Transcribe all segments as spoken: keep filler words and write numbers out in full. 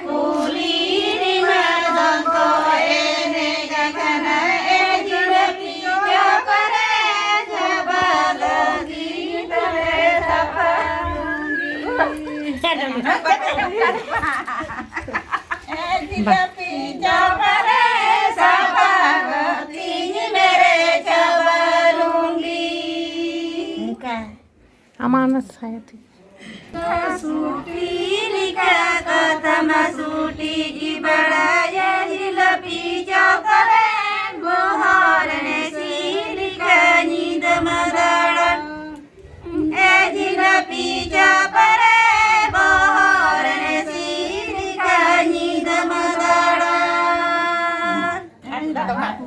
ᱠᱩᱞᱤ ᱨᱮᱢᱟ ᱫᱚᱝ ᱠᱚ ᱮᱱᱮᱡ ᱟᱠᱟᱱᱟ, ᱮ ᱡᱤᱞᱟᱹᱯᱤ ᱪᱚᱯ ᱨᱮ ᱪᱟᱵᱟ ᱞᱟᱹᱜᱤᱫ ᱨᱮ ᱥᱟᱯᱷᱟ ᱞᱩᱸᱜᱤ᱾ ᱮ ᱡᱤᱞᱟᱹᱯᱤ ᱪᱚᱯ ᱨᱮ ᱥᱟᱯᱷᱟ ᱞᱟᱹᱜᱤᱫ ᱢᱮᱨᱮ ᱪᱟᱵᱟ ᱞᱩᱸᱜᱤ᱾ ᱚᱱᱠᱟ᱾ ᱟᱢᱟᱜ ᱚᱱᱟ ᱥᱟᱭᱟ ᱴᱷᱤᱠ᱾ ᱥᱩᱴᱤ ᱞᱮᱠᱟ ᱠᱟᱛᱷᱟ ᱢᱟ ᱥᱩᱴᱤ ᱜᱮ ᱵᱟᱲᱟᱭᱟ, ᱡᱤᱞᱟᱹᱯᱤ ᱪᱚᱯ ᱨᱮ ᱵᱚᱦᱚᱨ ᱨᱮ ᱥᱤ ᱞᱮᱠᱟ ᱧᱤᱫᱟᱹ ᱢᱟ ᱫᱟᱬᱟᱱ᱾ ᱮ ᱡᱤᱞᱟᱹᱯᱤ ᱪᱚᱯ ᱨᱮ ᱵᱚᱦᱚᱨ ᱨᱮ ᱥᱤ ᱞᱮᱠᱟ ᱧᱤᱫᱟᱹ ᱢᱟ ᱫᱟᱬᱟᱱ᱾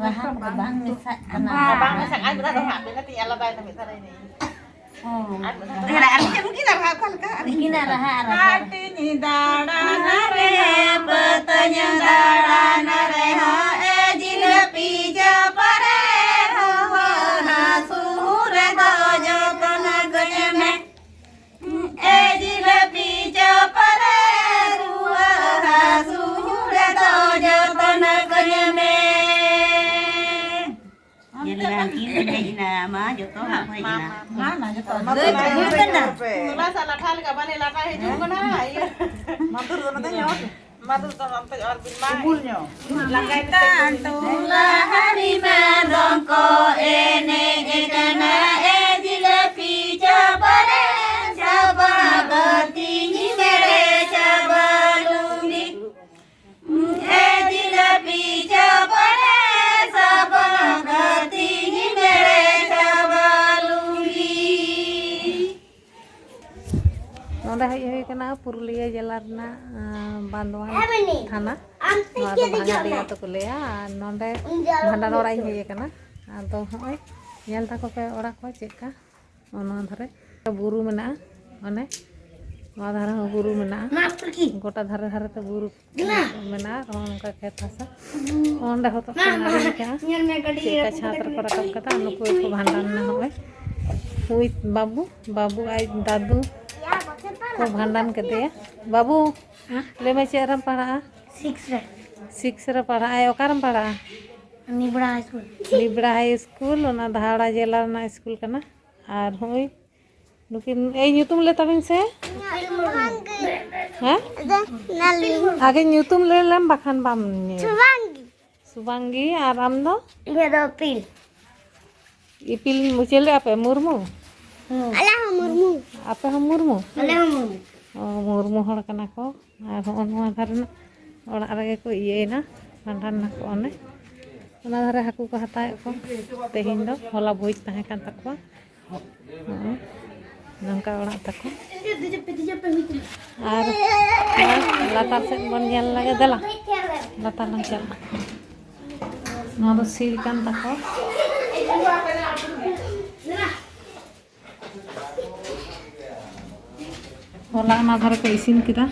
ᱨᱟᱦᱟ ᱠᱚᱫᱚ ᱵᱟᱝ ᱢᱮᱥᱟᱜ ᱠᱟᱱᱟ᱾ ᱵᱟᱝ ᱢᱮᱥᱟᱜ ᱠᱟᱱᱟ, ᱟᱨ ᱢᱤᱫ ᱫᱷᱟᱣ ᱫᱚ ᱦᱟᱸᱜ ᱟᱯᱮ ᱠᱟᱹᱴᱤᱡ ᱟᱞᱟᱫᱟᱭ ᱱᱟ, ᱢᱤᱫ ᱫᱷᱟᱣ ᱨᱮ ᱮᱱᱮᱡ᱾ ᱦᱚᱸ᱾ ᱟᱨ ᱢᱤᱫ ᱫᱷᱟᱣ ᱫᱚ ᱩᱱᱠᱤᱱᱟᱜ ᱨᱟᱦᱟ ᱟᱨ ᱨᱟᱦᱟ᱾ ᱦᱟᱹᱴᱤᱧ ᱫᱟᱬᱟᱱ ᱨᱮ ᱯᱟᱹᱛᱟᱹᱧ ᱫᱟᱬᱟᱱ ᱨᱮᱦᱚᱸ, ᱮ ᱡᱤᱞᱟᱹᱯᱤ ᱪᱚᱯ ᱨᱮ ᱨᱩᱣᱟᱹ ᱦᱟᱹᱥᱩ ᱨᱮᱫᱚ ᱡᱚᱛᱚᱱ ᱠᱟᱹᱧ ᱢᱮ᱾ ᱮ ᱡᱤᱞᱟᱹᱯᱤ ᱪᱚᱯ ᱨᱮ ᱨᱩᱣᱟᱹ ᱦᱟᱹᱥᱩ ᱨᱮᱫᱚ ᱡᱚᱛᱚᱱ ᱠᱟᱹᱧ ᱢᱮ᱾ ᱧᱮᱞ ᱢᱮ, ᱦᱟᱹᱱᱠᱤᱱ ᱦᱮᱡ ᱮᱱᱟ, ᱢᱟ, ᱡᱚᱛᱚ ᱦᱟᱸᱜ ᱠᱚ ᱦᱮᱡ ᱮᱱᱟ᱾ ᱢᱟ, ᱢᱟ, ᱡᱚᱛᱚ᱾ ᱢᱟ, ᱞᱟᱹᱭ ᱢᱟ, ᱛᱟᱵᱚᱱ ᱢᱟ, ᱯᱮ᱾ ᱦᱚᱞᱟ ᱥᱟᱜ ᱞᱟᱴᱷᱟ ᱞᱮᱠᱟ ᱵᱟᱞᱮ ᱞᱟᱴᱷᱟ ᱦᱤᱡᱩᱜ ᱠᱟᱱᱟ, ᱤᱭᱟᱹ᱾ ᱢᱟᱫᱩᱨ ᱫᱚ ᱱᱚᱛᱮ ᱧᱚᱜ᱾ ᱢᱟᱫᱩᱨ ᱫᱚ ᱱᱚᱛᱮ ᱧᱚᱜ, ᱟᱨ ᱵᱤᱱ ᱢᱟ᱾ ᱩᱢᱩᱞ ᱧᱚᱜ᱾ ᱞᱟᱸᱜᱟᱭ ᱱᱟᱯᱟᱭ ᱠᱚ ᱴᱚᱞᱟ ᱦᱟᱹᱱᱤ ᱢᱟ ᱫᱚᱝ ᱠᱚ ᱮᱱᱮᱡ ᱠᱟᱱᱟ, ᱮ ᱡᱤᱞᱟᱹᱯᱤ ᱪᱚᱯ ᱨᱮ ᱥᱟᱵᱟ ᱵᱟᱹᱛᱤᱧ ᱢᱮᱨᱮ ᱪᱟᱵᱟ ᱞᱩᱸᱜᱤ᱾ ᱮ ᱡᱤᱞᱟᱹᱯᱤ ᱪᱚᱯ ᱨᱮ ᱥᱟᱵᱟ ᱵᱟᱹᱛᱤᱧ ᱢᱮᱨᱮ ᱪᱟᱵᱟ ᱞᱩᱸᱜᱤ᱾ ᱱᱚᱰᱮ ᱦᱮᱡ ᱦᱩᱭ ᱟᱠᱟᱱᱟ ᱯᱩᱨᱩᱞᱤᱭᱟᱹ ᱡᱮᱞᱟ ᱨᱮᱱᱟᱜ, ᱟᱸ, ᱵᱟᱸᱫᱣᱟᱱ ᱛᱷᱟᱱᱟ᱾ ᱱᱚᱣᱟ ᱫᱚ ᱵᱷᱟᱜᱟᱰᱤ ᱟᱹᱛᱩ ᱠᱚ ᱞᱟᱹᱭᱟ᱾ ᱟᱨ ᱱᱚᱰᱮ ᱵᱷᱟᱸᱰᱟᱱ ᱚᱲᱟᱜ ᱤᱧ ᱦᱮᱡ ᱟᱠᱟᱱᱟ᱾ ᱟᱫᱚ ᱦᱚᱸᱜᱼᱚᱭ ᱧᱮᱞ ᱛᱟᱠᱚ ᱯᱮ ᱚᱲᱟᱜ ᱠᱚ ᱪᱮᱫ ᱞᱮᱠᱟ᱾ ᱱᱚᱣᱟ ᱫᱷᱟᱨᱮ ᱵᱩᱨᱩ ᱢᱮᱱᱟᱜᱼᱟ, ᱚᱱᱮ ᱱᱚᱣᱟ ᱫᱷᱟᱨᱮ ᱦᱚᱸ ᱵᱩᱨᱩ ᱢᱮᱱᱟᱜᱼᱟ, ᱜᱚᱴᱟ ᱫᱷᱟᱨᱮ ᱫᱷᱟᱨᱮ ᱛᱮ ᱵᱩᱨᱩ ᱢᱮᱱᱟᱜᱼᱟ᱾ ᱱᱚᱜᱼᱚ ᱱᱚᱝᱠᱟ ᱠᱷᱮᱛ ᱦᱟᱥᱟ, ᱚᱸᱰᱮ ᱦᱚᱛᱚᱫ ᱠᱚ ᱱᱟᱹᱲᱤ ᱟᱠᱟᱜᱼᱟ᱾ ᱪᱮᱫ ᱞᱮᱠᱟ ᱪᱷᱟᱸᱫᱽ ᱨᱮᱠᱚ ᱨᱟᱠᱟᱵ ᱠᱟᱫᱟ, ᱱᱩᱠᱩ ᱜᱮᱠᱚ ᱵᱷᱟᱸᱰᱟᱱ ᱮᱱᱟ᱾ ᱱᱚᱜᱼᱚᱭ ᱦᱩᱭ ᱵᱟᱹᱵᱩ, ᱵᱟᱹᱵᱩ ᱟᱡ ᱫᱟᱫᱩ, ᱠᱚ ᱵᱷᱟᱸᱰᱟᱱ ᱠᱮᱫᱮᱭᱟ᱾ ᱵᱟᱹᱵᱩ, ᱦᱮᱸ? ᱞᱟᱹᱭ ᱢᱮ, ᱪᱮᱫ ᱨᱮᱢ ᱯᱟᱲᱦᱟᱜᱼᱟ? ᱥᱤᱠᱥ ᱨᱮ᱾ ᱥᱤᱠᱥ ᱨᱮ ᱯᱟᱲᱦᱟᱜ ᱟᱭ᱾ ᱚᱠᱟᱨᱮᱢ ᱯᱟᱲᱦᱟᱜᱼᱟ? ᱱᱤᱵᱲᱟ ᱦᱟᱭ ᱥᱠᱩᱞ᱾ ᱱᱤᱵᱲᱟ ᱦᱟᱭ ᱥᱠᱩᱞ, ᱚᱱᱟ ᱫᱷᱟᱣᱲᱟ ᱡᱮᱞᱟ ᱨᱮᱱᱟᱜ ᱥᱠᱩᱞ ᱠᱟᱱᱟ᱾ ᱟᱨ ᱦᱚᱸᱜᱼᱚᱭ ᱱᱩᱠᱤᱱ, ᱮᱭ, ᱧᱩᱛᱩᱢ ᱞᱟᱹᱭ ᱛᱟᱵᱤᱱ ᱥᱮ᱾ ᱦᱮᱸ? ᱟᱫᱚ ᱱᱟᱞᱤ᱾ ᱟᱜᱮ ᱧᱩᱛᱩᱢ ᱞᱟᱹᱭ ᱞᱮᱢ, ᱵᱟᱠᱷᱟᱱ ᱵᱟᱢ ᱧᱮᱞ᱾ ᱥᱩᱵᱟᱝᱜᱤ᱾ ᱥᱩᱵᱟᱝᱜᱤ, ᱟᱨ ᱟᱢ ᱫᱚ? ᱤᱧᱟᱹᱜ ᱫᱚ ᱤᱯᱤᱞ᱾ ᱤᱯᱤᱞ ᱪᱮᱞᱮ ᱟᱯᱮ? ᱢᱩᱨᱢᱩ? ᱦᱩᱸ᱾ ᱟᱞᱮ ᱦᱚᱸ ᱢᱩᱨᱢᱩ᱾ ᱟᱯᱮ ᱦᱚᱸ ᱢᱩᱨᱢᱩ? ᱟᱞᱮ ᱦᱚᱸ ᱢᱩᱨᱢᱩ᱾ ᱚ, ᱢᱩᱨᱢᱩ ᱦᱚᱲ ᱠᱟᱱᱟ ᱠᱚ᱾ ᱟᱨ ᱦᱚᱸᱜᱼᱚ ᱱᱚᱣᱟ ᱫᱷᱟᱨᱮ ᱨᱮᱱᱟᱜ ᱚᱲᱟᱜ ᱨᱮᱜᱮ ᱠᱚ ᱤᱭᱟᱹᱭᱮᱱᱟ, ᱵᱷᱟᱸᱰᱟᱱ ᱱᱟᱠᱚ ᱚᱱᱮ᱾ ᱚᱱᱟ ᱫᱷᱟᱨᱮ ᱦᱟᱹᱠᱩ ᱠᱚ ᱦᱟᱛᱟᱣᱮᱫ ᱠᱚ᱾ ᱛᱮᱦᱮᱧ ᱫᱚ, ᱦᱚᱞᱟ ᱵᱷᱚᱡᱽ ᱛᱟᱦᱮᱸ ᱠᱟᱱ ᱛᱟᱠᱚᱣᱟ᱾ ᱦᱚᱸᱜᱼᱚᱭ ᱱᱚᱝᱠᱟ ᱚᱲᱟᱜ ᱛᱟᱠᱚ᱾ ᱟᱨ ᱱᱚᱣᱟ ᱞᱟᱛᱟᱨ ᱥᱮᱫ ᱵᱚᱱ ᱧᱮᱞ ᱞᱮᱜᱮ, ᱫᱮᱞᱟ, ᱞᱟᱛᱟᱨ ᱞᱟᱝ ᱪᱟᱞᱟᱜᱼᱟ᱾ ᱱᱚᱣᱟ ᱫᱚ ᱥᱤᱲ ᱠᱟᱱ ᱛᱟᱠᱚ᱾ ᱦᱚᱞᱟ ᱚᱱᱟ ᱫᱷᱟᱨᱮ ᱠᱚ ᱤᱥᱤᱱ ᱠᱮᱫᱟ,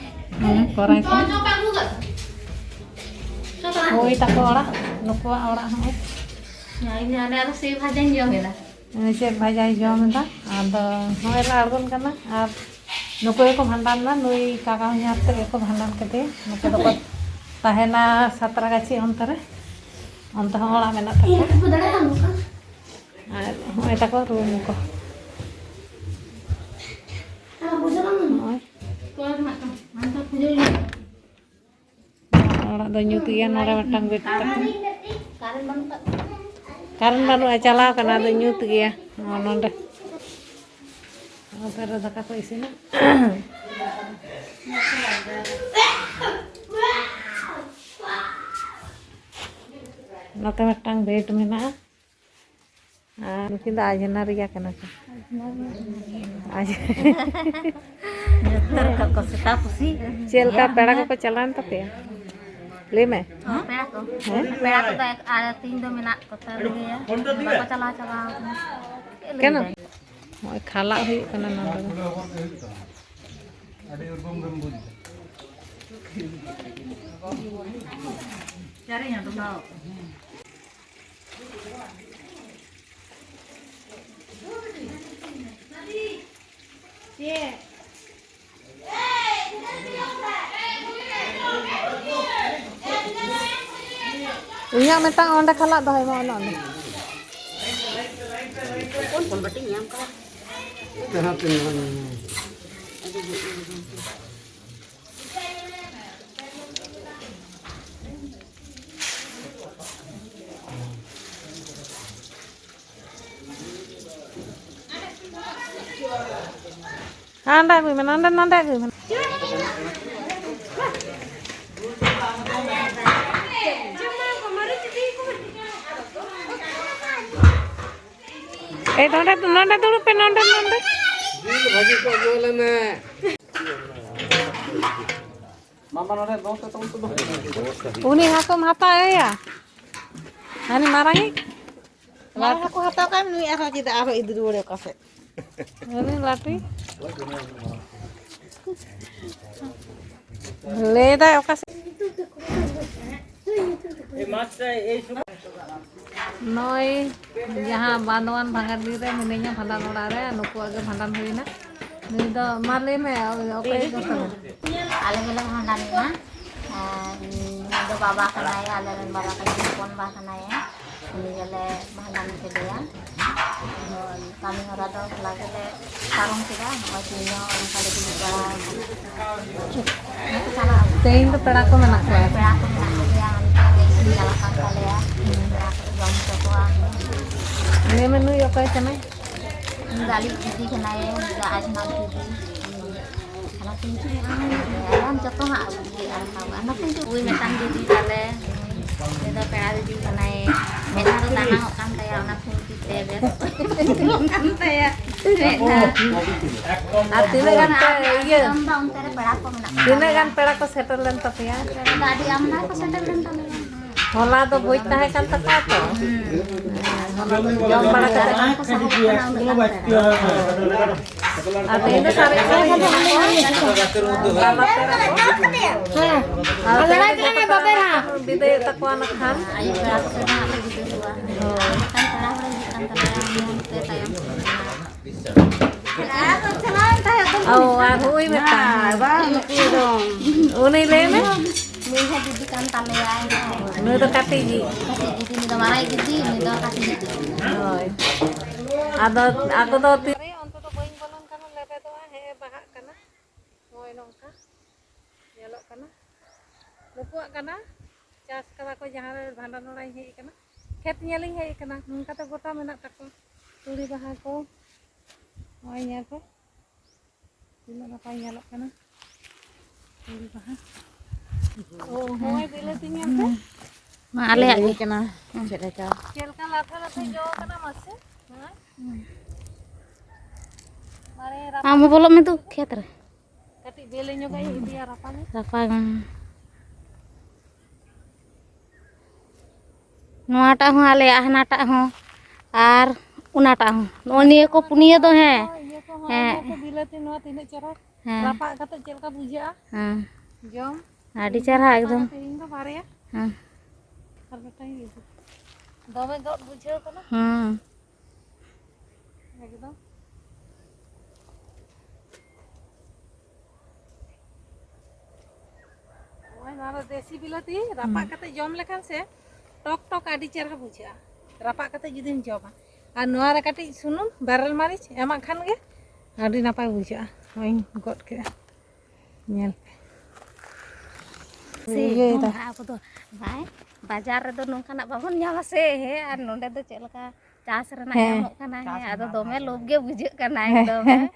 ᱚᱱᱮ ᱠᱚᱨᱟᱭ ᱠᱚ᱾ ᱳᱭ ᱛᱟᱠᱚ ᱚᱲᱟᱜ, ᱱᱩᱠᱩᱣᱟᱜ ᱚᱲᱟᱜ ᱦᱚᱸ᱾ ᱤᱧ ᱟᱞᱮ ᱟᱨᱚ ᱥᱮᱣ ᱵᱷᱟᱡᱟᱧ ᱡᱚᱢ ᱮᱫᱟ᱾ ᱪᱮᱫ ᱵᱷᱟᱡᱟᱭ ᱡᱚᱢ ᱮᱫᱟ? ᱟᱫᱚ ᱱᱚᱜᱼᱚᱭ ᱞᱮ ᱟᱬᱜᱚᱱ ᱠᱟᱱᱟ᱾ ᱟᱨ ᱱᱩᱠᱩ ᱜᱮᱠᱚ ᱵᱷᱟᱸᱰᱟᱱ ᱮᱱᱟ, ᱱᱩᱭ ᱠᱟᱠᱟ ᱦᱚᱧᱦᱟᱨ ᱛᱮᱫ ᱜᱮᱠᱚ ᱵᱷᱟᱸᱰᱟᱱ ᱠᱮᱫᱮᱭᱟ᱾ ᱱᱩᱠᱩ ᱫᱚᱠᱚ ᱛᱟᱦᱮᱱᱟ ᱥᱟᱛᱨᱟᱜᱟᱪᱷᱤ ᱚᱱᱛᱮ ᱨᱮ, ᱚᱱᱛᱮ ᱦᱚᱸ ᱚᱲᱟᱜ ᱢᱮᱱᱟᱜ ᱛᱟᱠᱚᱣᱟ᱾ ᱟᱨ ᱦᱚᱸᱜᱼᱚᱭ ᱛᱟᱠᱚ ᱨᱩᱢ ᱠᱚ᱾ ᱦᱚᱸᱜᱼᱚᱭ᱾ ᱚᱲᱟᱜ ᱫᱚ ᱧᱩᱛ ᱜᱮᱭᱟ, ᱱᱚᱰᱮ ᱢᱤᱫᱴᱟᱝ ᱵᱮᱰ ᱛᱟᱠᱚ᱾ ᱠᱟᱨᱮᱱᱴ ᱵᱟᱹᱱᱩᱜᱼᱟ, ᱪᱟᱞᱟᱣ ᱠᱟᱱᱟ, ᱟᱫᱚ ᱧᱩᱛ ᱜᱮᱭᱟ᱾ ᱱᱚᱜᱼᱚ ᱱᱚᱰᱮ, ᱱᱚᱛᱮ ᱨᱮ ᱫᱟᱠᱟ ᱠᱚ ᱤᱥᱤᱱᱟ᱾ ᱱᱚᱛᱮ ᱢᱤᱫᱴᱟᱝ ᱵᱮᱰ ᱢᱮᱱᱟᱜᱼᱟ᱾ ᱟᱨ ᱱᱩᱠᱤᱱ ᱫᱚ ᱟᱡᱷᱱᱟᱨᱤᱭᱟ ᱠᱟᱱᱟ ᱠᱤᱱ᱾ ᱟᱡ- ᱡᱚᱛᱚ ᱨᱚᱠᱚᱢ ᱠᱚ ᱥᱮᱛᱟ ᱯᱩᱥᱤ᱾ ᱪᱮᱫ ᱞᱮᱠᱟ ᱯᱮᱲᱟ ᱠᱚᱠᱚ ᱪᱟᱞᱟᱣᱮᱱ ᱛᱟᱯᱮᱭᱟ? ᱞᱟᱹᱭ ᱢᱮ᱾ ᱦᱚᱸ, ᱯᱮᱲᱟ ᱠᱚ᱾ ᱦᱮᱸ? ᱯᱮᱲᱟ ᱠᱚᱫᱚ ᱮᱠ-, ᱟᱨ ᱛᱤᱦᱤᱧ ᱫᱚ ᱢᱮᱱᱟᱜ ᱠᱚ ᱛᱟᱞᱮ ᱜᱮᱭᱟ᱾ ᱵᱟᱠᱚ ᱪᱟᱞᱟᱣ ᱪᱟᱵᱟ ᱟᱠᱟᱱᱟ᱾ ᱪᱮᱫ ᱞᱟᱹᱭ ᱠᱮᱱᱚ? ᱫᱟᱭ? ᱱᱚᱜᱼᱚᱭ ᱠᱷᱟᱞᱟᱜ ᱦᱩᱭᱩᱜ ᱠᱟᱱᱟ ᱱᱚᱰᱮ ᱫᱚ᱾ ᱟᱹᱰᱤ ᱩᱨᱜᱩᱢ ᱜᱮᱢ ᱵᱩᱡᱽ ᱮᱫᱟ᱾ ᱪᱮᱫ? ᱤᱧᱟᱹᱜ ᱢᱤᱫᱴᱟᱝ ᱚᱸᱰᱮ ᱠᱷᱟᱞᱟᱜ ᱫᱚᱦᱚᱭ ᱢᱮ, ᱚᱱᱮ ᱚᱸᱰᱮ᱾ ᱡᱟᱦᱟᱸ ᱛᱤᱱᱟᱹᱜ ᱦᱟᱸᱰᱮ ᱟᱹᱜᱩᱭ ᱢᱮ, ᱱᱚᱸᱰᱮ, ᱱᱚᱸᱰᱮ ᱟᱹᱜᱩᱭ ᱢᱮ᱾ ᱮᱭ, ᱱᱚᱸᱰᱮ, ᱱᱚᱸᱰᱮ ᱫᱩᱲᱩᱵ ᱯᱮ, ᱱᱚᱸᱰᱮ, ᱱᱚᱸᱰᱮ᱾ ᱡᱤᱞ ᱵᱷᱟᱹᱡᱤ ᱠᱚ ᱟᱹᱜᱩ ᱟᱞᱮ ᱢᱮ᱾ ᱢᱟᱢᱟ ᱱᱚᱰᱮ ᱫᱚᱦᱚ ᱠᱟᱛᱮ ᱩᱱᱠᱩ ᱫᱚ᱾ ᱩᱱᱤ ᱦᱟᱹᱠᱩᱢ ᱦᱟᱛᱟᱣ ᱮᱭᱟ? ᱦᱟᱹᱱᱤ ᱢᱟᱨᱟᱝᱤᱡ? ᱢᱟᱨᱟᱝ ᱦᱟᱹᱠᱩ ᱦᱟᱛᱟᱣ ᱠᱟᱜ ᱢᱮ, ᱱᱩᱭ ᱟᱨᱦᱚᱸ ᱪᱮᱫᱟᱜ ᱟᱨᱦᱚᱸ ᱤᱫᱤ ᱨᱩᱣᱟᱹᱲᱮ ᱚᱠᱟ ᱥᱮᱫ? ᱩᱱᱤ ᱞᱟᱹᱴᱩᱭ? ᱞᱟᱹᱭᱫᱟᱭ ᱚᱠᱟ ᱥᱮᱫ? ᱱᱚᱜᱼᱚᱭ ᱡᱟᱦᱟᱸ ᱵᱟᱸᱫᱣᱟᱱ ᱵᱷᱟᱸᱜᱟᱲᱰᱤ ᱨᱮ ᱢᱤᱱᱟᱹᱧᱟ, ᱵᱷᱟᱸᱰᱟᱱ ᱚᱲᱟᱜ ᱨᱮ, ᱱᱩᱠᱩᱣᱟᱜ ᱜᱮ ᱵᱷᱟᱸᱰᱟᱱ ᱦᱩᱭᱱᱟ᱾ ᱱᱩᱭ ᱫᱚ, ᱢᱟ ᱞᱟᱹᱭ ᱢᱮ, ᱚᱠᱚᱭ ᱫᱚ ᱛᱟᱢᱟ? ᱟᱞᱮ ᱜᱮᱞᱮ ᱵᱷᱟᱸᱰᱟᱱ ᱮᱱᱟ᱾ ᱟᱨ ᱱᱩᱭ ᱫᱚ ᱵᱟᱵᱟ ᱠᱟᱱᱟᱭ, ᱟᱞᱮ ᱨᱮᱱ ᱵᱟᱵᱟ ᱠᱟᱱᱟᱭ, ᱦᱚᱯᱚᱱ ᱵᱟ ᱠᱟᱱᱟᱭ᱾ ᱩᱱᱤ ᱜᱮᱞᱮ ᱵᱷᱟᱸᱰᱟᱱ ᱠᱮᱫᱮᱭᱟ᱾ ᱟᱫᱚ ᱠᱟᱹᱢᱤ ᱦᱚᱨᱟ ᱫᱚ ᱦᱚᱞᱟ ᱜᱮᱞᱮ ᱯᱟᱨᱚᱢ ᱠᱮᱫᱟ᱾ ᱱᱚᱜᱼᱚᱭ ᱛᱮᱦᱮᱧ ᱦᱚᱸ ᱚᱱᱠᱟ ᱞᱮ ᱫᱩᱲᱩᱵ ᱵᱟᱲᱟ ᱟᱠᱟᱱᱟ᱾ ᱪᱟᱞᱟᱜ ᱟᱵᱚ᱾ ᱛᱮᱦᱮᱧ ᱫᱚ ᱯᱮᱲᱟ ᱠᱚ ᱢᱮᱱᱟᱜ ᱠᱚᱣᱟ? ᱯᱮᱲᱟ ᱠᱚ ᱢᱮᱱᱟᱜ ᱠᱚᱜᱮᱭᱟ, ᱦᱟᱱᱛᱮ ᱜᱮ ᱤᱥᱤᱱ ᱪᱟᱞᱟᱜ ᱠᱟᱱ ᱛᱟᱞᱮᱭᱟ᱾ ᱯᱮᱲᱟ ᱠᱚ ᱡᱚᱢ ᱦᱚᱪᱚ ᱠᱚᱣᱟ᱾ ᱞᱟᱹᱭ ᱢᱮ, ᱱᱩᱭ ᱚᱠᱚᱭ ᱠᱟᱱᱟᱭ? ᱩᱱᱤ ᱫᱚ ᱟᱞᱮ ᱫᱤᱫᱤ ᱠᱟᱱᱟᱭ, ᱩᱱᱤ ᱫᱚ ᱟᱡ ᱢᱟ ᱫᱤᱫᱤ᱾ ᱚᱱᱟ ᱠᱤᱱᱛᱩ ᱟᱢ ᱡᱚᱛᱚ ᱦᱟᱸᱜ ᱟᱹᱜᱩᱭ ᱟᱨ ᱦᱟᱸᱜ ᱚᱱᱟ ᱠᱤᱱᱛᱩ ᱩᱭ ᱢᱤᱫᱴᱟᱝ ᱫᱤᱫᱤ ᱛᱟᱞᱮ, ᱩᱱᱤ ᱫᱚ ᱯᱮᱲᱟ ᱫᱤᱫᱤ ᱠᱟᱱᱟᱭ᱾ ᱢᱮᱫ ᱫᱷᱟᱣ ᱫᱚ ᱫᱟᱱᱟᱝᱚᱜ ᱠᱟᱱ ᱛᱟᱭᱟ, ᱚᱱᱟ ᱠᱷᱩᱱᱴᱤ ᱛᱮ ᱵᱮᱥ ᱠᱟᱱ ᱛᱟᱭᱟ᱾ ᱢᱮᱫ ᱫᱷᱟᱣ᱾ ᱟᱨ ᱛᱤᱱᱟᱹᱜ ᱜᱟᱱ ᱯᱮ, ᱤᱭᱟᱹ, ᱡᱚᱢ ᱫᱚ ᱚᱱᱛᱮ ᱨᱮ ᱯᱮᱲᱟ ᱠᱚ ᱢᱮᱱᱟᱜ ᱠᱚᱣᱟ᱾ ᱛᱤᱱᱟᱹᱜ ᱜᱟᱱ ᱯᱮᱲᱟ ᱠᱚ ᱥᱮᱴᱮᱨ ᱞᱮᱱ ᱛᱟᱯᱮᱭᱟ? ᱯᱮᱲᱟ ᱫᱚ ᱟᱹᱰᱤ ᱟᱢᱫᱟ ᱠᱚ ᱥᱮᱴᱮᱨ ᱞᱮᱱ ᱛᱟᱞᱮᱭᱟ᱾ ᱦᱚᱞᱟ ᱫᱚ ᱵᱷᱚᱡᱽ ᱛᱟᱦᱮᱸ ᱠᱟᱱ ᱛᱟᱠᱚᱣᱟ ᱛᱚ᱾ ᱦᱚᱞᱟ ᱫᱚ ᱡᱚᱢ ᱵᱟᱲᱟ ᱠᱟᱛᱮ ᱵᱟᱝ ᱠᱚ ᱥᱟᱦᱚᱵᱚᱜ ᱠᱟᱱᱟ ᱩᱱᱟᱹᱜ ᱜᱟᱱ ᱯᱮᱲᱟ᱾ ᱟᱨ ᱛᱮᱦᱮᱧ ᱫᱚ ᱥᱟᱨᱮᱡ ᱥᱟᱨᱮᱡ ᱜᱮ᱾ ᱵᱟᱵᱟ ᱯᱮᱲᱟ ᱠᱚ᱾ ᱟᱨ ᱛᱮᱦᱮᱧ ᱫᱚ ᱡᱚᱛᱚ ᱯᱮᱲᱟ ᱠᱚ ᱵᱤᱫᱟᱹᱭᱮᱫ ᱛᱟᱠᱚᱣᱟ ᱱᱟᱜ ᱠᱷᱟᱱ᱾ ᱟᱭᱩᱵ ᱵᱮᱲᱟ ᱠᱚ ᱥᱮᱫ ᱦᱟᱸᱜ ᱞᱮ ᱵᱤᱫᱟᱹᱭ ᱠᱚᱣᱟ᱾ ᱦᱳᱭ᱾ ᱢᱤᱫᱴᱟᱝ ᱯᱮᱲᱟ ᱦᱚᱲᱮ ᱦᱤᱡᱩᱜ ᱠᱟᱱ ᱛᱟᱞᱮᱭᱟ, ᱩᱱᱤ ᱦᱚᱸ ᱱᱚᱛᱮ ᱛᱟᱭᱚᱢ ᱥᱮᱫ ᱨᱮ ᱢᱮᱱᱟᱭᱟ᱾ ᱚ, ᱟᱨ ᱦᱩᱭ ᱢᱤᱫᱴᱟᱝ᱾ ᱩᱱᱤ ᱞᱟᱹᱭ ᱢᱮ᱾ ᱱᱩᱭ ᱦᱚᱸ ᱫᱤᱫᱤ ᱠᱟᱱ ᱛᱟᱞᱮᱭᱟᱭ᱾ ᱩᱱᱤ ᱫᱚ ᱠᱟᱹᱴᱤᱡ ᱜᱮ᱾ ᱠᱟᱹᱴᱤᱡ ᱜᱤᱫᱤ, ᱩᱱᱤ ᱫᱚ ᱢᱟᱨᱟᱝ ᱜᱤᱫᱤ, ᱩᱱᱤ ᱫᱚ ᱠᱟᱹᱴᱤᱡ ᱜᱤᱫᱤ᱾ ᱦᱳᱭ᱾ ᱟᱫᱚ ᱟᱠᱚ ᱫᱚ ᱛᱤ- ᱚᱱᱛᱮ ᱫᱚ ᱵᱟᱹᱧ ᱵᱚᱞᱚᱱ ᱠᱟᱱᱟ, ᱞᱮᱵᱮᱫᱚᱜᱼᱟ᱾ ᱦᱮᱸ, ᱵᱟᱦᱟᱜ ᱠᱟᱱᱟ᱾ ᱱᱚᱜᱼᱚᱭ ᱱᱚᱝᱠᱟ ᱧᱮᱞᱚᱜ ᱠᱟᱱᱟ᱾ ᱱᱩᱠᱩᱣᱟᱜ ᱠᱟᱱᱟ, ᱪᱟᱥ ᱠᱟᱫᱟ ᱠᱚ, ᱡᱟᱦᱟᱸ ᱨᱮ ᱵᱷᱟᱸᱰᱟᱱ ᱚᱲᱟᱜ ᱤᱧ ᱦᱮᱡ ᱟᱠᱟᱱᱟ, ᱠᱷᱮᱛ ᱧᱮᱞᱤᱧ ᱦᱮᱡ ᱟᱠᱟᱱᱟ᱾ ᱱᱚᱝᱠᱟ ᱛᱮ ᱜᱚᱴᱟ ᱢᱮᱱᱟᱜ ᱛᱟᱠᱚᱣᱟ ᱛᱩᱲᱤ ᱵᱟᱦᱟ ᱠᱚ᱾ ᱱᱚᱜᱼᱚᱭ ᱧᱮᱞ ᱯᱮ᱾ ᱛᱤᱱᱟᱹᱜ ᱱᱟᱯᱟᱭ ᱧᱮᱞᱚᱜ ᱠᱟᱱᱟ ᱩᱞ ᱵᱟᱦᱟ᱾ ᱚ, ᱦᱚᱸᱜᱼᱚᱭ ᱵᱤᱞᱟᱹᱛᱤ ᱧᱮᱞ ᱯᱮ᱾ ᱢᱟ ᱟᱞᱮᱭᱟᱜ ᱜᱮ ᱠᱟᱱᱟ᱾ ᱪᱮᱫ ᱞᱮᱠᱟ? ᱪᱮᱫ ᱞᱮᱠᱟ ᱞᱟᱯᱷᱟ ᱞᱟᱯᱷᱟ ᱡᱚ ᱠᱟᱱᱟ ᱢᱟᱥᱮ? ᱦᱮᱸ? ᱢᱟᱨᱮ ᱨᱟᱯᱟᱜ ᱟᱢ ᱦᱚᱸ ᱵᱚᱞᱚᱜ ᱢᱮ ᱫᱩ ᱠᱷᱮᱛ ᱨᱮ᱾ ᱠᱟᱹᱴᱤᱡ ᱵᱮᱞᱮ ᱧᱚᱜᱟᱜ ᱤᱧ ᱤᱫᱤᱭᱟ ᱨᱟᱯᱟᱜ ᱤᱧ᱾ ᱨᱟᱯᱟᱜ ᱟᱢ᱾ ᱱᱚᱣᱟᱴᱟᱜ ᱦᱚᱸ ᱟᱞᱮᱭᱟᱜ, ᱦᱟᱱᱟᱴᱟᱜ ᱦᱚᱸ, ᱟᱨ ᱚᱱᱟᱴᱟᱜ ᱦᱚᱸ᱾ ᱱᱚᱜᱼᱚ ᱱᱤᱭᱟᱹ ᱠᱚ ᱯᱩᱱᱭᱟᱹ ᱫᱚ, ᱦᱮᱸ᱾ ᱤᱭᱟᱹ ᱠᱚ ᱦᱚᱸ, ᱦᱮᱸ᱾ ᱤᱭᱟᱹ ᱠᱚ ᱵᱤᱞᱟᱹᱛᱤ, ᱱᱚᱣᱟ ᱛᱤᱱᱟᱹᱜ ᱪᱮᱦᱨᱟ᱾ ᱦᱮᱸ᱾ ᱨᱟᱯᱟᱜ ᱠᱟᱛᱮ ᱪᱮᱫ ᱞᱮᱠᱟ ᱵᱩᱡᱷᱟᱹᱜᱼᱟ? ᱦᱮᱸ᱾ ᱡᱚᱢ᱾ ᱟᱹᱰᱤ ᱛᱮᱦᱮᱧ ᱪᱮᱦᱨᱟ ᱫᱚ ᱮᱠᱫᱚᱢ᱾ ᱛᱮᱦᱮᱧ ᱫᱚ ᱵᱟᱨᱭᱟ᱾ ᱦᱮᱸ᱾ ᱟᱨ ᱢᱤᱫᱴᱟᱝ ᱤᱧ ᱤᱫᱤ᱾ ᱫᱚᱢᱮ ᱜᱚᱫ ᱵᱩᱡᱷᱟᱹᱣ ᱠᱟᱱᱟ᱾ ᱦᱮᱸ᱾ ᱮᱠᱫᱚᱢ᱾ ᱱᱚᱜᱼᱚᱭ ᱱᱚᱣᱟ ᱫᱚ ᱫᱮᱥᱤ ᱵᱤᱞᱟᱹᱛᱤ, ᱨᱟᱯᱟᱜ ᱦᱩᱸ᱾ ᱠᱟᱛᱮ ᱡᱚᱢ ᱞᱮᱠᱷᱟᱱ ᱥᱮ ᱴᱚᱠ ᱴᱚᱠ ᱟᱹᱰᱤ ᱪᱮᱦᱨᱟ ᱵᱩᱡᱷᱟᱹᱜᱼᱟ, ᱨᱟᱯᱟᱜ ᱠᱟᱛᱮ ᱡᱩᱫᱤᱢ ᱡᱚᱢᱟ᱾ ᱟᱨ ᱱᱚᱣᱟ ᱨᱮ ᱠᱟᱹᱴᱤᱡ ᱥᱩᱱᱩᱢ, ᱵᱮᱨᱮᱞ ᱢᱟᱹᱨᱤᱪ ᱮᱢᱟᱜ ᱠᱷᱟᱱ ᱜᱮ ᱟᱹᱰᱤ ᱱᱟᱯᱟᱭ ᱵᱩᱡᱷᱟᱹᱜᱼᱟ᱾ ᱱᱚᱜᱼᱚᱭ ᱤᱧ ᱜᱚᱫ ᱠᱮᱫᱟ, ᱧᱮᱞ ᱯᱮ᱾ ᱥᱮ ᱤᱭᱟᱹᱭ ᱮᱠᱫᱚᱢ ᱫᱟ᱾ ᱟᱵᱚ ᱫᱚ ᱵᱟᱭ, ᱵᱟᱡᱟᱨ ᱨᱮᱫᱚ ᱱᱚᱝᱠᱟᱱᱟᱜ ᱵᱟᱵᱚᱱ ᱧᱟᱢᱟ ᱥᱮ, ᱦᱮᱸ, ᱟᱨ ᱱᱚᱸᱰᱮ ᱫᱚ ᱪᱮᱫ ᱞᱮᱠᱟ ᱪᱟᱥ ᱨᱮᱱᱟᱜ ᱦᱮᱸ᱾ ᱧᱟᱢᱚᱜ ᱠᱟᱱᱟ, ᱦᱮᱸ, ᱟᱫᱚ ᱫᱚᱢᱮ ᱞᱳᱵᱷ ᱜᱮ ᱵᱩᱡᱷᱟᱹᱜ ᱠᱟᱱᱟ ᱦᱮᱸ, ᱮᱠᱫᱚᱢ, ᱦᱮᱸ᱾ ᱦᱮᱸ᱾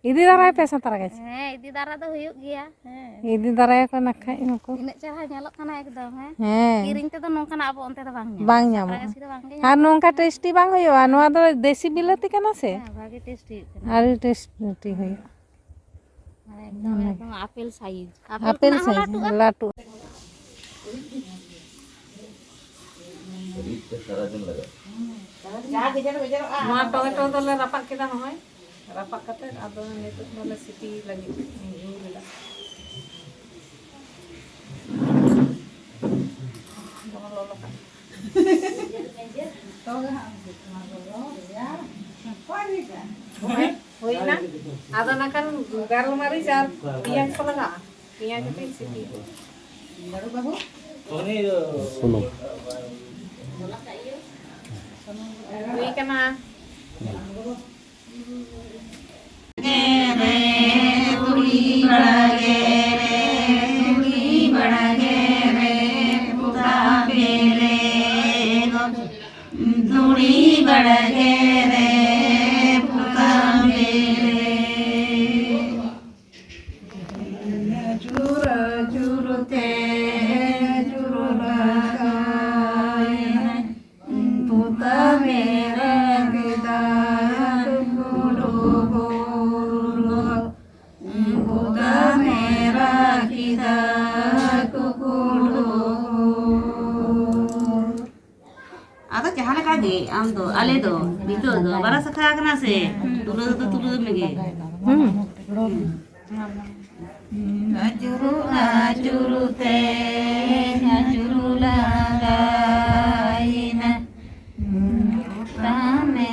ᱤᱫᱤ ᱫᱟᱨᱟᱭ ᱯᱮ ᱥᱟᱸᱛᱟᱨ ᱜᱟᱪᱷᱤ᱾ ᱦᱮᱸ, ᱤᱫᱤ ᱫᱟᱨᱟ ᱫᱚ ᱦᱩᱭᱩᱜ ᱜᱮᱭᱟ, ᱦᱮᱸ᱾ ᱤᱫᱤ ᱫᱟᱨᱟᱭᱟᱠᱚ ᱱᱟᱠᱷᱟᱡ ᱱᱩᱠᱩ᱾ ᱛᱤᱱᱟᱹᱜ ᱪᱮᱦᱨᱟ ᱧᱮᱞᱚᱜ ᱠᱟᱱᱟ ᱮᱠᱫᱚᱢ, ᱦᱮᱸ᱾ ᱦᱮᱸ᱾ ᱠᱤᱨᱤᱧ ᱛᱮᱫᱚ ᱱᱚᱝᱠᱟᱱᱟᱜ ᱟᱵᱚ ᱚᱱᱛᱮ ᱫᱚ ᱵᱟᱝ ᱧᱟᱢᱚᱜᱼᱟ᱾ ᱵᱟᱝ ᱥᱟᱸᱛᱨᱟ ᱧᱟᱢᱚᱜᱼᱟ᱾ ᱜᱟᱹᱪᱷᱤ ᱫᱚ ᱵᱟᱝ ᱜᱮ ᱟᱨ ᱧᱟᱢᱚᱜᱼᱟ᱾ ᱱᱚᱝᱠᱟ ᱴᱮᱥᱴᱤ ᱵᱟᱝ ᱦᱩᱭᱩᱜᱼᱟ᱾ ᱱᱚᱣᱟ ᱫᱚ ᱫᱮᱥᱤ ᱵᱤᱞᱟᱹᱛᱤ ᱠᱟᱱᱟ ᱥᱮ? ᱦᱮᱸ, ᱵᱷᱟᱜᱮ ᱴᱮᱥᱴᱤ ᱦᱩᱭᱩᱜ ᱠᱟᱱᱟ᱾ ᱟᱹᱰᱤ ᱴᱮᱥᱴᱤ ᱦᱩᱭᱩᱜᱼᱟ᱾ ᱢᱟᱱᱮ ᱮᱠᱫᱚᱢ, ᱚᱱᱟᱜᱮ᱾ ᱮᱠᱫᱚᱢ ᱟᱯᱮᱞ ᱥᱟᱭᱤᱡ᱾ ᱟᱯᱮᱞ ᱟᱯᱮᱞ ᱠᱷᱚᱱᱟᱜ ᱦᱚᱸ ᱥᱟᱭᱤᱡ ᱞᱟᱹᱴᱩᱜᱼᱟ᱾ ᱞᱟᱹᱴᱩ᱾ ᱨᱤᱫ ᱛᱮ ᱥᱟᱨᱟᱫᱤᱱ ᱞᱟᱜᱟᱜᱼᱟ᱾ ᱱᱚᱣᱟ ᱴᱚᱢᱮᱴᱳ ᱫᱚᱞᱮ ᱨᱟᱯᱟᱜ ᱠᱮᱫᱟ, ᱱᱚᱜᱼᱚᱭ ᱨᱟᱯᱟᱜ ᱠᱟᱛᱮ ᱟᱫᱚ ᱱᱤᱛᱚᱜ ᱫᱚᱞᱮ ᱥᱤᱯᱤ ᱞᱟᱹᱜᱤᱫ ᱡᱷᱩᱨ ᱮᱫᱟ᱾ ᱫᱚᱢᱮ ᱞᱚᱞᱚ ᱠᱟᱱᱟ᱾ ᱦᱩᱭ, ᱦᱩᱭᱱᱟ᱾ ᱟᱫᱚ ᱱᱟᱠᱷᱟᱱ ᱜᱟᱨᱞ ᱢᱟᱹᱨᱤᱪ ᱟᱨ ᱯᱮᱸᱭᱟᱡᱽ ᱠᱚ ᱞᱟᱜᱟᱜᱼᱟ᱾ ᱯᱮᱸᱭᱟᱡᱽ ᱟᱛᱮᱧ ᱥᱤᱯᱤᱭᱟ᱾ ᱵᱟᱹᱵᱩ, ᱵᱟᱹᱵᱩ᱾ ᱥᱩᱱᱩᱢ᱾ ᱦᱩᱭ ᱠᱟᱱᱟ᱾ ᱫᱷᱩᱲᱤ ᱵᱟᱲᱜᱮ ᱨᱮ, ᱫᱷᱩᱲᱤ ᱵᱟᱲᱜᱮ ᱨᱮ, ᱯᱚᱛᱟᱢ ᱵᱮᱞᱮ ᱫᱚ, ᱫᱷᱩᱲᱤ ᱵᱟᱲᱜᱮ ᱨᱮ, ᱯᱚᱛᱟᱢ ᱵᱮᱞᱮ᱾ ᱟᱹᱪᱩᱨ ᱟᱹᱪᱩᱨ ᱛᱮ ᱟᱹᱪᱩᱨ ᱞᱟᱜᱟᱭᱮᱱᱟᱭ᱾ ᱯᱚᱛᱟᱢᱮ ᱨᱟᱜ ᱠᱮᱫᱟ ᱠᱩᱠᱩᱰᱩᱵᱩᱨ᱾ ᱯᱚᱛᱟᱢᱮ ᱨᱟᱜ ᱠᱮᱫᱟ ᱠᱩᱠᱩᱰᱩᱵᱩᱨ᱾ ᱟᱫᱚ ᱡᱟᱦᱟᱸ ᱞᱮᱠᱟ ᱜᱮ ᱟᱢ ᱫᱚ, ᱟᱞᱮ ᱫᱚ ᱱᱤᱛᱚᱜ ᱫᱚ ᱵᱟᱨᱟ ᱥᱟᱠᱷᱟ ᱟᱠᱟᱱᱟ ᱥᱮ, ᱛᱩᱞᱟᱹᱣ ᱫᱚ ᱛᱩᱞᱟᱹᱣ ᱢᱮᱜᱮ᱾ ᱦᱩᱸ᱾ ᱟᱹᱪᱩᱨ ᱟᱹᱪᱩᱨ ᱛᱮ ᱟᱹᱪᱩᱨ ᱞᱟᱸᱜᱟᱭᱮᱱᱟ᱾ ᱯᱚᱛᱟᱢᱮ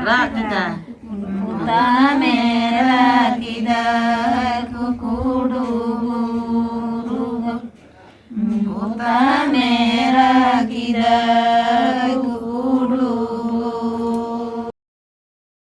ᱨᱟᱜ ᱠᱮᱫᱟ᱾ ᱯᱚᱛᱟᱢᱮ ᱨᱟᱜ ᱠᱮᱫᱟ ᱠᱩᱠᱩᱰᱩᱵᱩᱨ᱾ ᱯᱚᱛᱟᱢᱮ ᱨᱟᱜ ᱠᱮᱫᱟ᱾